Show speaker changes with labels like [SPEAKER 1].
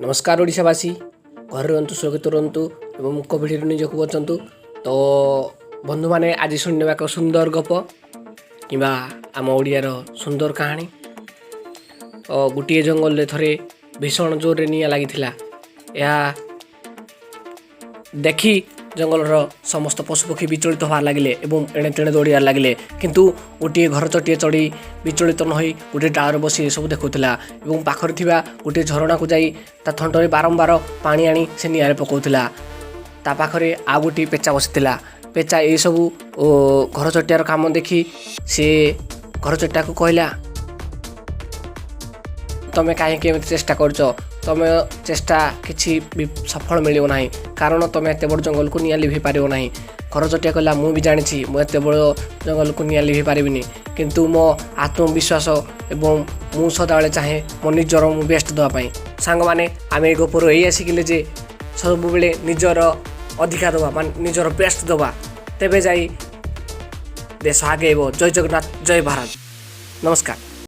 [SPEAKER 1] ନମସ୍କାର ଓଡ଼ିଶାବାସୀ। ଘରେ ରୁହନ୍ତୁ, ସୁରକ୍ଷିତ ରୁହନ୍ତୁ ଏବଂ କୋଭିଡ଼ରୁ ନିଜକୁ ବଚାନ୍ତୁ। ତ ବନ୍ଧୁମାନେ, ଆଜି ଶୁଣିନେବା ଏକ ସୁନ୍ଦର ଗପ କିମ୍ବା ଆମ ଓଡ଼ିଆର ସୁନ୍ଦର କାହାଣୀ। ତ ଗୋଟିଏ ଜଙ୍ଗଲରେ ଥରେ ଭୀଷଣ ଜୋରରେ ନିଆଁ ଲାଗିଥିଲା। ଏହା ଦେଖି ଜଙ୍ଗଲର ସମସ୍ତ ପଶୁପକ୍ଷୀ ବିଚଳିତ ହେବାରେ ଲାଗିଲେ ଏବଂ ଏଣେ ତେଣେ ଦୌଡ଼ିବାରେ ଲାଗିଲେ। କିନ୍ତୁ ଗୋଟିଏ ଘରଚଟିଆ ଚଢ଼େଇ ବିଚଳିତ ନ ହୋଇ ଗୋଟିଏ ଡାଳରେ ବସି ଏସବୁ ଦେଖୁଥିଲା ଏବଂ ପାଖରେ ଥିବା ଗୋଟିଏ ଝରଣାକୁ ଯାଇ ତା ଥଣ୍ଟରେ ବାରମ୍ବାର ପାଣି ଆଣି ସେ ନିଆଁରେ ପକାଉଥିଲା। ତା ପାଖରେ ଆଉ ଗୋଟିଏ ପେଚା ବସିଥିଲା। ପେଚା ଏସବୁ ଓ ଘରଚଟିଆର କାମ ଦେଖି ସେ ଘରଚଟିଆକୁ କହିଲା, "ତମେ କାହିଁକି ଏମିତି ଚେଷ୍ଟା କରୁଛ? ତମେ ଚେଷ୍ଟା କିଛି ବି ସଫଳ ମିଳିବ ନାହିଁ, କାରଣ ତମେ ଏତେ ବଡ଼ ଜଙ୍ଗଲକୁ ନିଆଁ ଲିଭେଇ ପାରିବ ନାହିଁ।" ଘରଚଟିଆ କହିଲା, "ମୁଁ ବି ଜାଣିଛି, ମୁଁ ଏତେ ବଡ଼ ଜଙ୍ଗଲକୁ ନିଆଁ ଲିଭେଇ ପାରିବିନି। କିନ୍ତୁ ମୋ ଆତ୍ମବିଶ୍ୱାସ ଏବଂ ମୁଁ ସଦାବେଳେ ଚାହେଁ ମୋ ନିଜର ମୁଁ ବେଷ୍ଟ ଦେବା ପାଇଁ।" ସାଙ୍ଗମାନେ, ଆମେ ଏ ଗପରୁ ଏଇଆ ଶିଖିଲେ ଯେ ସବୁବେଳେ ନିଜର ଅଧିକା ଦେବା, ମାନେ ନିଜର ବେଷ୍ଟ ଦେବା, ତେବେ ଯାଇ ଦେଶ ଆଗେଇବ। ଜୟ ଜଗନ୍ନାଥ, ଜୟ ଭାରତ, ନମସ୍କାର।